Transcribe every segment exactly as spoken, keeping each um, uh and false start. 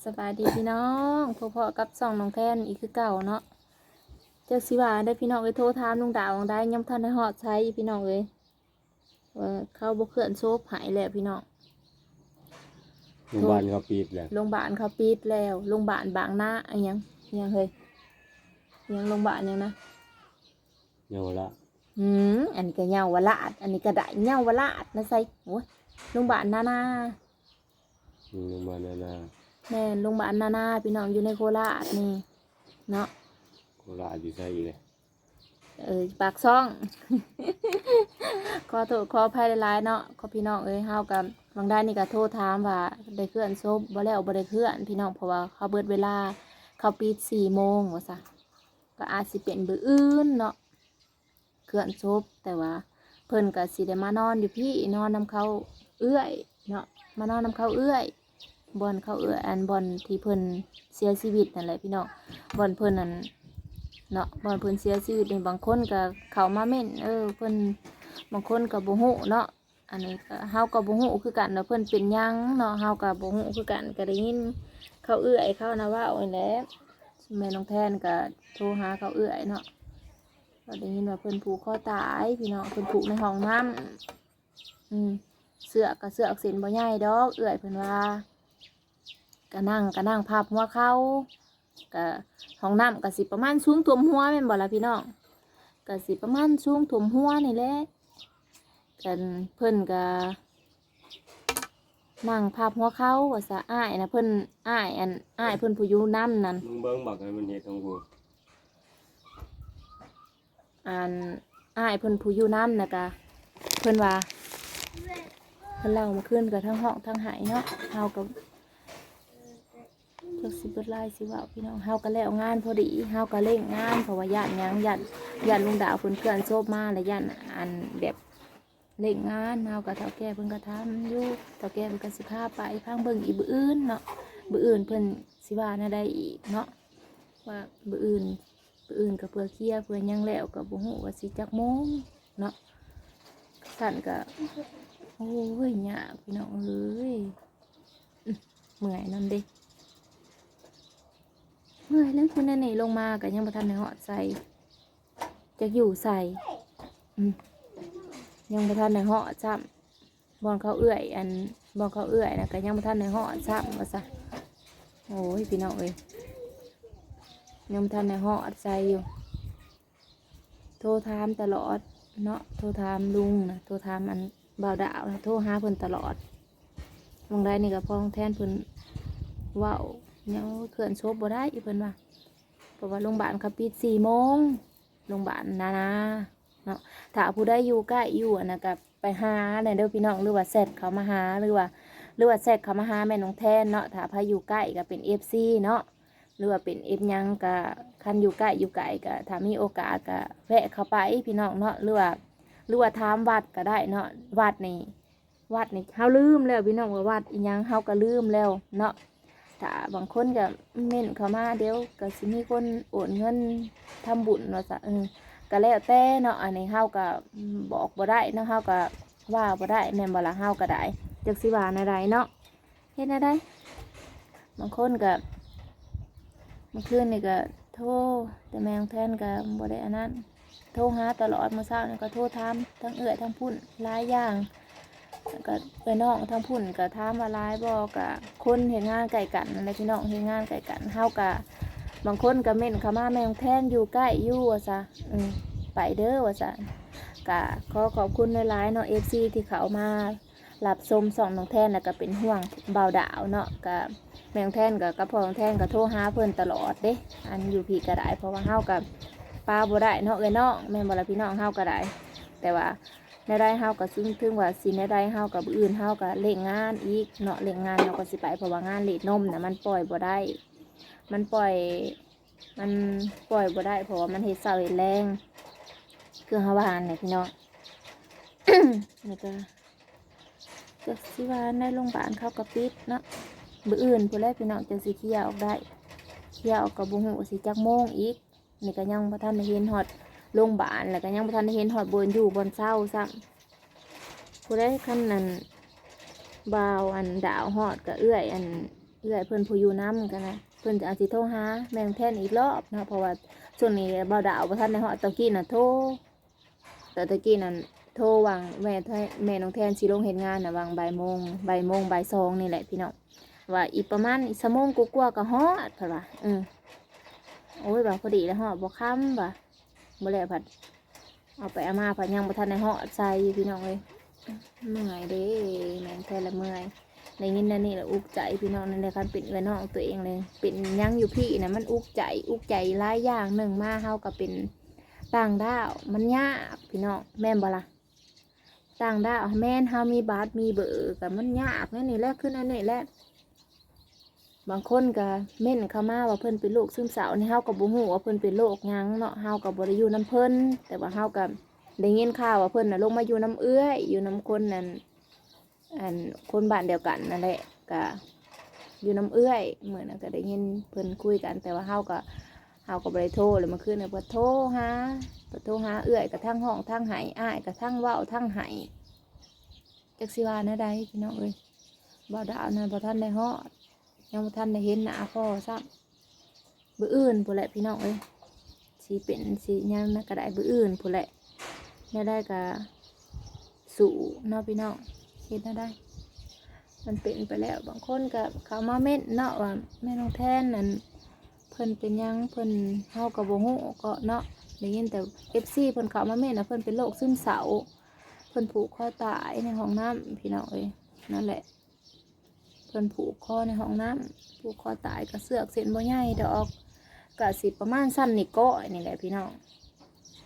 สบายดีพี่น้อง พบกับช่องน้องแทนอีกคือเก่าเนาะ จักสิว่าได้พี่น้องเอ้ย โทรถามลุงดาวได้ยังบ่ทันได้ฮอดไสพี่น้องเอ้ย ว่าเขาบ่เคลื่อนศพให้แล้วพี่น้อง โรงพยาบาลเขาปิดแล้ว โรงพยาบาลเขาปิดแล้ว โรงพยาบาลบางนาอะหยังอะหยังเฮ้ย อะหยังโรงพยาบาลหยังนะ เยาวราช อืม อันนี้ก็เยาวราช อันนี้ก็ได้เยาวราชนะไส โอ้ย โรงพยาบาลนานา อืม โรงพยาบาลนานา แม่น โรงพยาบาลนานา พี่น้อง อยู่ในโคราชนี่เนาะ โคราชอยู่ไสอีกเลย เออ ปากช่อง ขอโทษขออภัยหลายๆเนาะ ขอพี่น้องเอ้ย เฮาก็ บางด้านนี่ก็โทรถามว่าได้เคลื่อนศพบ่แล้ว บ่ได้เคลื่อนพี่น้อง เพราะว่าเขาเบิดเวลา เขาปิดสี่โมงว่าซะ ก็อาจสิเป็นมื้ออื่นเนาะ เคลื่อนศพ แต่ว่าเพิ่นก็สิได้มานอนอยู่พี้ นอนนำเขาเอื้อยเนาะ มานอนนำเขาเอื้อย บ่อนเขาเอื้อย อันบ่อนที่เพิ่นเสียชีวิตนั่นแหละพี่น้อง บ่อนเพิ่นนั่นเนาะ บ่อนเพิ่นเสียชีวิตนี่ บางคนก็เข้ามาเม้น เออ เพิ่น บางคนก็บ่ฮู้เนาะ อันนี้ก็ เฮาก็บ่ฮู้คือกันว่าเพิ่นเป็นหยังเนาะ เฮาก็บ่ฮู้คือกัน ก็ได้ยินเขาเอื้อยเขานะเว้านี่แหละ แม่น้องแทนก็โทรหาเขาเอื้อยเนาะ ก็ได้ยินว่าเพิ่นผูกคอตายพี่น้อง เพิ่นผูกในห้องน้ำ อืม เชือกก็เชือกเส้นบ่ใหญ่ดอก เอื้อยเพิ่นว่า ก็นั่ง ก็นั่งพับหัวเข่า ก็ห้องน้ำก็สิประมาณสูงท่วมหัวแม่นบ่ล่ะพี่น้อง ก็สิประมาณสูงท่วมหัวนี่แหละ กันเพิ่นก็นั่งพับหัวเข่าว่าซะ อ้ายนะ เพิ่น อ้าย อัน อ้ายเพิ่นผู้อยู่นำนั่น มึงเบิ่งบักให้มันเฮ็ดของกู อัน อ้ายเพิ่นผู้อยู่นำนะกะ เพิ่นว่า เพิ่นเล่าเมื่อคืนก็ทั้งฮ้องทั้งไห้เนาะ เฮาก็ จักสิเบิดหลายสิเว้าพี่น้อง เฮาก็แล้วงานพอดี เฮาก็เร่งงาน เพราะว่าย้านหยัง ย้าน ย้านลุงดาวเพิ่นเคลื่อนศพมา แล้วย้านอันแบบเร่งงาน เฮาก็ เฒ่าแก่เพิ่นก็ถามอยู่ เฒ่าแก่เพิ่นก็สิพาไป พังเบิ่งอีกมื้ออื่นเนาะ มื้ออื่นเพิ่นสิว่าแนวใดอีกเนาะ ว่ามื้ออื่น มื้ออื่นก็เพื่อเคลียร์เพื่อหยังแล้วก็บ่ฮู้ว่าสิจักโมงเนาะ ซั่นก็ โอ้ย ยากพี่น้องเอ้ย อื้อ เมื่อยนำเด้ เมื่อยแล้ว คือแนวนี้ลงมาก็ยังบ่ทันได้ฮอดไส จักอยู่ไส อืม ยังบ่ทันได้ฮอดซ้ำ บ่อนเขาเอื้อย อัน บ่อนเขาเอื้อยนะก็ยังบ่ทันได้ฮอดซ้ำว่าซะ โอ้ย พี่น้องเอ้ย ยังบ่ทันได้ฮอดไสอยู่ โทรถามตลอดเนาะ โทรถามลุงนะ โทรถามอันบ่าวดาวนะ โทรหาเพิ่นตลอด บางใดนี่ก็พ่อน้องแทนเพิ่นเว้า ยังเคลื่อนศพบ่ได้เพิ่นว่า เพราะว่าโรงพยาบาลเขาปิดสี่โมง โรงพยาบาลนานาเนาะ ถ้าผู้ใดอยู่ใกล้อยู่อันนั้นก็ไปหาแหน่เด้อพี่น้อง หรือว่าแชทเข้ามาหา หรือว่า หรือว่าแชทเข้ามาหาแม่น้องแทนเนาะ ถ้าไผอยู่ใกล้ก็เป็นเอฟซีเนาะ หรือว่าเป็นเอฟหยังก็ คันอยู่ใกล้อยู่ไกลก็ ถ้ามีโอกาสก็แวะเข้าไปพี่น้องเนาะ หรือว่า หรือว่าถามวัดก็ได้เนาะ วัดนี่ วัดนี่เฮาลืมแล้วพี่น้อง ว่าวัดอีหยังเฮาก็ลืมแล้วเนาะ ถ้าบางคนก็เม้นเข้ามา เดี๋ยวก็สิมีคนโอนเงินทำบุญว่าซะ เออ ก็แล้วแต่เนาะ อันนี้เฮาก็บอกบ่ได้เนาะ เฮาก็ว่าบ่ได้แม่นบ่ล่ะ เฮาก็ได้ จักสิว่าแนวใดเนาะ เฮ็ดแนวใด บางคนก็ เมื่อคืนนี่ก็โทร แต่แม่น้องแทนก็บ่ได้อันนั้น โทรหาตลอด มื้อเช้านี่ก็โทรถามทั้งเอื้อยทั้งพุ้นหลายอย่าง แล้วก็เอื้อยน้องทั้งพุ้นก็ถามว่าหลายบ่ ก็คนเฮ็ดงานใกล้กันนั่นแหละพี่น้อง เฮ็ดงานใกล้กัน เฮาก็ บางคนก็เม้นเข้ามา แม่น้องแทนอยู่ใกล้อยู่ว่าซะ อืม ไปเด้อว่าซะ ก็ขอขอบคุณหลายๆเนาะ เอฟซีที่เข้ามา รับชมช่องน้องแทน แล้วก็เป็นห่วงบ่าวดาวเนาะ ก็แม่น้องแทนก็ กับพ่อน้องแทนก็โทรหาเพิ่นตลอดเด้ อันอยู่พี้ก็ได้ เพราะว่าเฮาก็ปะบ่ได้เนาะเอื้อยน้อง แม่นบ่ล่ะพี่น้อง เฮาก็ได้ แต่ว่าแนวใดเฮาก็ซึ่งถึงว่าสิแนวใด เฮาก็มื้ออื่นเฮาก็เร่งงานอีกเนาะ เร่งงานเฮาก็สิไป เพราะว่างานรีดนมน่ะมันปล่อยบ่ได้ มันปล่อย มันปล่อยบ่ได้ เพราะว่ามันเฮ็ดเช้าเฮ็ดแลง คือเฮาว่าหั่นแหละพี่น้อง นี่ก็ จักสิว่าในโรงพยาบาลเขาก็ปิดเนาะ มื้ออื่นพู้นแหละพี่น้อง จังสิเคลียร์ออกได้ เคลียร์ออกก็บ่ฮู้ว่าสิจักโมงอีก นี่ก็ยังบ่ทันได้เห็นฮอดโรงพยาบาล แล้วก็ยังบ่ทันได้เห็นฮอดบ่อนอยู่บ่อนเซาซ้ำ ผู้ใดคันนั้น บ่าวอันดาวฮอดก็เอื้อยอัน เอื้อยเพิ่นผู้อยู่นำกันนะ เพิ่นอาจสิโทรหาแม่น้องแทนอีกรอบเนาะ เพราะว่าช่วงนี้บ่าวดาวบ่ทันได้ฮอด ตะกี้น่ะโทร แต่ตะกี้นั่นโทรหว่างแม่แท- แม่น้องแทนสิลงเฮ็ดงานน่ะ หว่างบ่ายโมง บ่ายโมง บ่ายสองนี่แหละพี่น้อง ว่าอีกประมาณอีกชั่วโมงกว่าๆก็ฮอด เพิ่นว่า เออ โอ้ย ว่าพอดีแล้วฮอด บ่ค่ำ ว่า บ่แล้วผัด เอาไปเอามาผัดยังบ่ทันได้ฮอดใส่อยู่พี่น้องเอ้ย เมื่อยเด้ แม่น้องแทนละเมื่อย ได้ยินแนวนี้ละอุกใจพี่น้อง นั่นแหละ คันเป็นเอื้อยน้องตัวเองเลย เป็นหยังอยู่พี้นะ มันอุกใจ อุกใจหลายอย่าง หนึ่งมาเฮาก็เป็นต่างด้าว มันยากพี่น้อง แม่นบ่ล่ะ ต่างด้าว แม่นเฮามีบัตรมีเบอร์ก็มันยากแนวนี้แหละ คือแนวนี้แหละ บางคนก็เม้นเข้ามาว่าเพิ่นเป็นโรคซึมเศร้า นี่เฮาก็บ่ฮู้ว่าเพิ่นเป็นโรคหยังเนาะ เฮาก็บ่ได้อยู่นำเพิ่น แต่ว่าเฮาก็ได้ยินข่าวว่าเพิ่นน่ะลงมาอยู่นำเอื้อย อยู่นำคนนั่น อันคนบ้านเดียวกันนั่นแหละ ก็อยู่นำเอื้อย มื้อนั้นก็ได้ยินเพิ่นคุยกัน แต่ว่าเฮาก็ เฮาก็บ่ได้โทรเลย เมื่อคืนน่ะเพิ่นโทรหา เพิ่นโทรหาเอื้อยก็ทั้งฮ้องทั้งไห้ อ้ายก็ทั้งเว้าทั้งไห้ จักสิว่าแนวใดพี่น้องเอ้ย บ่าวดาวนะบ่ทันได้ฮอด ยังบ่ทันได้เห็นหน้าพ่อซ้ำ มื้ออื่นพู้นแหละพี่น้องเอ้ย สิเป็นสิหยังนะก็ได้ มื้ออื่นพู้นแหละ แนวใดก็สู้เนาะพี่น้อง เฮ็ดแนวใด มันเป็นไปแล้ว บางคนก็เข้ามาเม้นเนาะว่าแม่น้องแทนนั่น เพิ่นเป็นหยัง เพิ่น เฮาก็บ่ฮู้ก็เนาะ ได้ยินแต่ เอฟซี เพิ่นเข้ามาเม้นว่าเพิ่นเป็นโรคซึมเศร้า เพิ่นผูกคอตายในห้องน้ำพี่น้องเอ้ย นั่นแหละ เพิ่นผูกคอในห้องน้ำ ผูกคอตายก็เชือกเส้นบ่ใหญ่ดอก ก็สิประมาณส่ำนิ้วก้อยนี่แหละพี่น้อง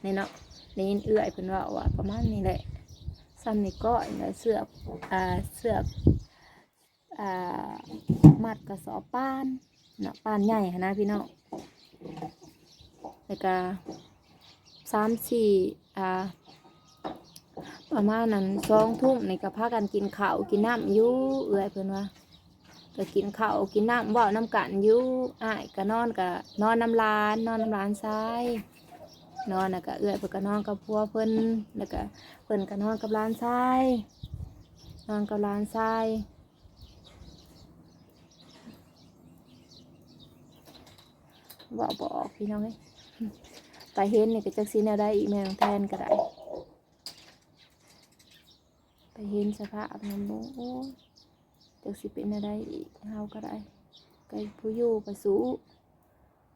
นี่เนาะ ได้ยินเอื้อยเพิ่นเว้าว่าประมาณนี้แหละ ส่ำนิ้วก้อยนี่แหละ เชือก อ่า เชือก อ่า มัดกระสอบป่านเนาะ ป่านใหญ่หั้นนะพี่น้อง แล้วก็สามสี่ อ่า ประมาณนั้น สองทุ่มนี่ก็พากันกินข้าวกินน้ำอยู่ เอื้อยเพิ่นว่า ก็กินข้าวกินน้ำเว้านำกันอยู่ อ้ายก็นอน ก็นอนนำหลาน นอนนำหลานชาย นอนแล้วก็เอื้อยเพิ่นก็นอนกับผัวเพิ่น แล้วก็เพิ่นก็นอนกับหลานชาย นอนกับหลานชาย เว้าบ่ออกพี่น้องเอ้ย ไปเห็นนี่ก็จักสิแนวใดอีก แม่น้องแทนก็ได้ ไปเห็นสภาพนั้นบ่ โอ้ย จักสิเป็นแนวใดอีก เฮาก็ได้ ก็ผู้อยู่ก็สู้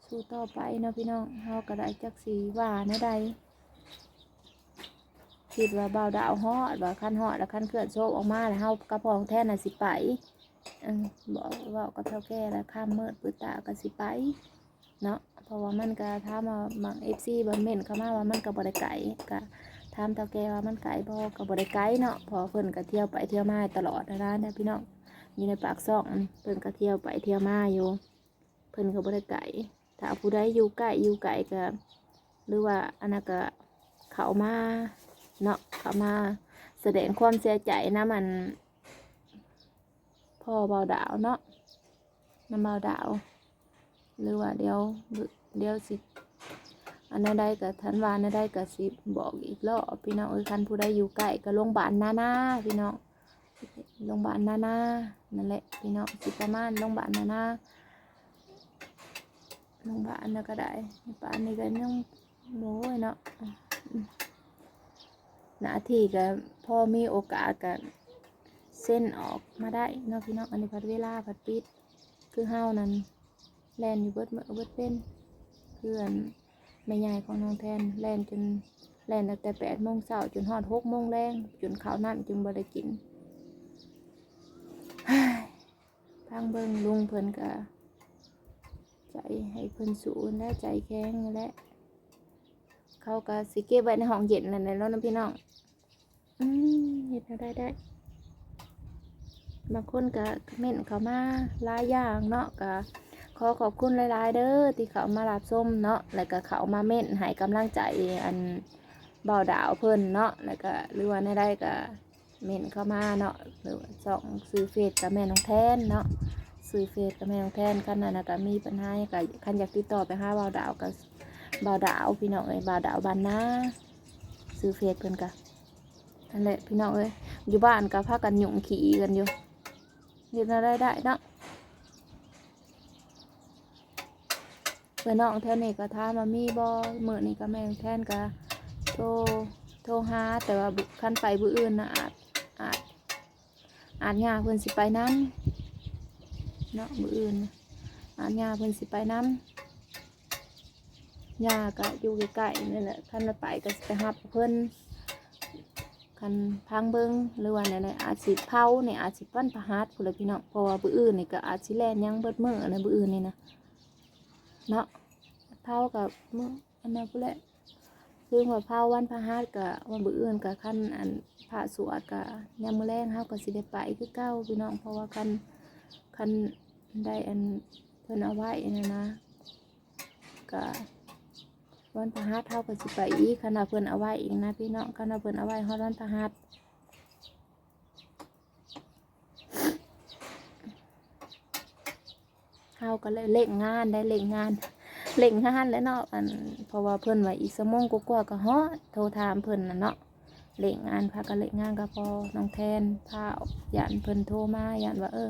สู้ต่อไปเนาะพี่น้อง เฮาก็ได้จักสิว่าแนวใด คิดว่าบ่าวดาวฮอด ว่าคันฮอดแล้ว คันเคลื่อนศพออกมาแล้ว เฮากับพ่อน้องแทนน่ะสิไป เออ บอก เว้ากับเฒ่าแก่แล้ว ค่ำมืดปื๊ดตาก็สิไปเนาะ เพราะว่ามันก็ถามว่าบาง เอฟซี บางเม้นเข้ามาว่ามันก็บ่ได้ไกล ก็ถามเฒ่าแก่ว่ามันไกลบ่ ก็บ่ได้ไกลเนาะ เพราะเพิ่นก็เที่ยวไปเที่ยวมาตลอดนะนะพี่น้อง อยู่ในปากช่อง เพิ่นก็เที่ยวไปเที่ยวมาอยู่ เพิ่นก็บ่ได้ไกล ถ้าผู้ใดอยู่ใกล้อยู่ไกลก็ หรือว่าอันนั้นก็เข้ามาเนาะ เข้ามาแสดงความเสียใจนำอัน พ่อบ่าวดาวเนาะ นำบ่าวดาว หรือว่าเดี๋ยว เดี๋ยวสิ อันนั้นใดก็ ทันว่าอันนั้นใดก็สิบอกอีกรอบพี่น้องเอ้ย คันผู้ใดอยู่ใกล้ก็โรงพยาบาลนานาพี่น้อง โรงพยาบาลนานา นั่นแหละพี่น้อง สิประมาณโรงพยาบาลนานา โรงพยาบาลน่ะก็ได้ ป่านนี้ก็ยัง โอ้ยเนาะ หน้าที่ก็พอมีโอกาสก็เซ็นออกมาได้เนาะพี่น้อง อันนี้ผัดเวลาผัดปิด คือเฮานั่นแล่นอยู่เบิดมื้อเบิดเว็น เพื่อนแม่ยายของน้องแทนแล่นจน แล่นตั้งแต่แปดโมงเช้าจนฮอดหกโมงแลง จนข้าวน้ำจึงบ่ได้กิน พังเบิ่งลุงเพิ่นก็ ใจให้เพิ่นสู้และใจแข็งและ เขาก็สิเก็บไว้ในห้องเย็นนั่นแหละเนาะพี่น้อง อืม เฮ็ดแนวใดได้ บางคนก็คอมเมนต์เข้ามาหลายอย่างเนาะ ก็ขอขอบคุณหลายๆเด้อ ที่เข้ามารับชมเนาะ แล้วก็เข้ามาเม้นให้กำลังใจอันบ่าวดาวเพิ่นเนาะ แล้วก็หรือว่าแนวใดก็ เม้นเข้ามาเนาะ หรือว่าช่อง ชื่อเฟซก็แม่น้องแทนเนาะ ชื่อเฟซก็แม่น้องแทน คันนั้นน่ะก็มีปัญหาก็ คันอยากติดต่อไปหาบ่าวดาวก็ บ่าวดาวพี่น้องเอ้ย บ่าวดาวบ้านนา ชื่อเฟซเพิ่นก็ นั่นแหละพี่น้องเอ้ย อยู่บ้านก็พากันหยุ่งขี้กันอยู่ เฮ็ดแนวใดได้เนาะ เอื้อยน้องแถวนี้ก็ถามว่ามีบ่ มื้อนี้ก็แม่แทนก็โทร โทรหา แต่ว่าคันไปมื้ออื่นนะ อาจ อาจ อาจย่าเพิ่นสิไปนำเนาะ มื้ออื่นน่ะ อาจย่าเพิ่นสิไปนำ ย่าก็อยู่ใกล้ๆ นั่นแหละ คันว่าไปก็สิไปรับเพิ่น คันพังเบิ่ง หรือว่าแนวใด อาจสิเผานี่ อาจสิวันพฤหัสพู้นแหละพี่น้อง เพราะว่ามื้ออื่นนี่ก็อาจสิแล่นหยังเบิดมื้อนะ มื้ออื่นนี่นะ เนาะ เผาก็มื้ออันนั้นพู้นแหละ คือว่าเผาวันพฤหัสก็ วันมื้ออื่นก็ คันอันพระสวดก็ ยามมื้อแลงเฮาก็สิได้ไปคือเก่าพี่น้อง เพราะว่าคัน คันได้อันเพิ่นเอาไว้นั่นนะ ก็วันพฤหัสเฮาก็สิไปอีก คันว่าเพิ่นเอาไว้อีกนะพี่น้อง คันว่าเพิ่นเอาไว้ฮอดวันพฤหัส เฮาก็เลยเร่งงาน ได้เร่งงาน เร่งงานแหละเนาะ อัน เพราะว่าเพิ่นว่าอีกชั่วโมงกว่าๆ ก็ฮอด โทรถามเพิ่นน่ะเนาะ เร่งงาน พากันเร่งงานก็พอ น้องแทน พา ย่านเพิ่นโทรมา ย่านว่า เออ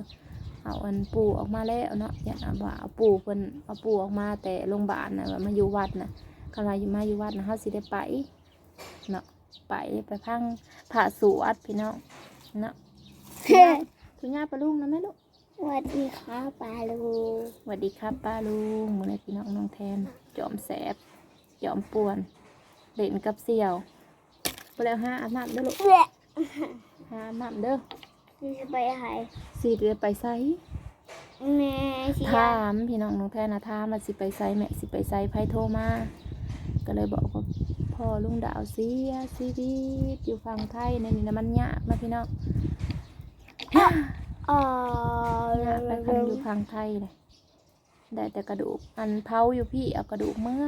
เอาอันปู่ออกมาแล้วเนาะ ย่านว่าเอาปู่เพิ่น เอาปู่ออกมาแต่โรงพยาบาลน่ะ ว่ามาอยู่วัดน่ะ คันว่าอยู่ มาอยู่วัดน่ะ เฮาสิได้ไปเนาะ ไป ไปฟังพระสวดพี่น้องเนาะ คุณย่า คุณย่าปะลุงนะแม่ลูก สวัสดีครับป้าลุง สวัสดีครับป้าลุง มื้อนี้พี่น้อง น้องแทน จอมแสบ จอมป่วน เล่นกับเสี่ยว ไปแล้ว หาอาบน้ำเด้อลูก เอื้อ หาอาบน้ำเด้อ สิไปไส สิไปไส แม่สิ ถามพี่น้อง น้องแทนนะ ถามว่าสิไปไส แม่สิไปไส ไผโทรมา ก็เลยบอกว่าพ่อลุงดาวเสียชีวิตอยู่ฝั่งไทย ในนี่นะมันยากนะพี่น้อง อ๋อ ยากนะ คันอยู่ฝั่งไทยนะ ได้แต่กระดูก อันเผาอยู่พี้เอากระดูกเมือ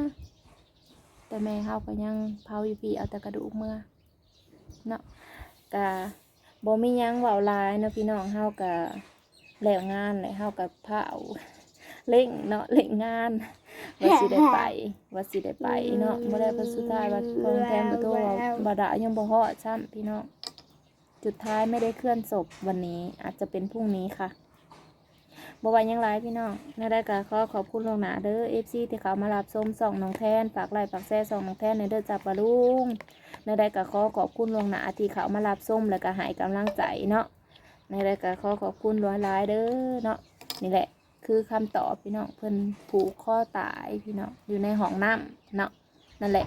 แต่แม่เฮาก็ยังเผาอยู่พี้เอาแต่กระดูกเมือเนาะ ก็บ่มีหยังเว้าหลายเนาะพี่น้อง เฮาก็แล้วงานแล้ว เฮาก็เผา เร่งเนาะ เร่งงาน ว่าสิได้ไป ว่าสิได้ไปเนาะ บ่ได้ เพราะสุดท้ายว่าพ่อแทนบ่โทรว่า บ่ได้ ยังบ่ฮอดซ้ำพี่น้อง สุดท้ายไม่ได้เคลื่อนศพวันนี้ อาจจะเป็นพรุ่งนี้ค่ะ บ่ว่าหยังหลายพี่น้อง แนวใดก็ขอขอบคุณล่วงหน้าเด้อ เอฟซี ที่เข้ามารับชมช่องน้องแทน ฝากไลค์ฝากแชร์ช่องน้องแทนแหน่เด้อจ้าป้าลุง แนวใดก็ขอขอบคุณล่วงหน้าที่เข้ามารับชมแล้วก็ให้กำลังใจเนาะ แนวใดก็ขอขอบคุณหลายๆเด้อเนาะ นี่แหละคือคำตอบพี่น้อง เพิ่นผูกคอตายพี่น้อง อยู่ในห้องน้ำเนาะ นั่นแหละ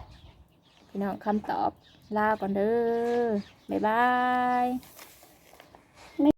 พี่น้อง คำตอบ ลาก่อนเด้อ บ๊ายบาย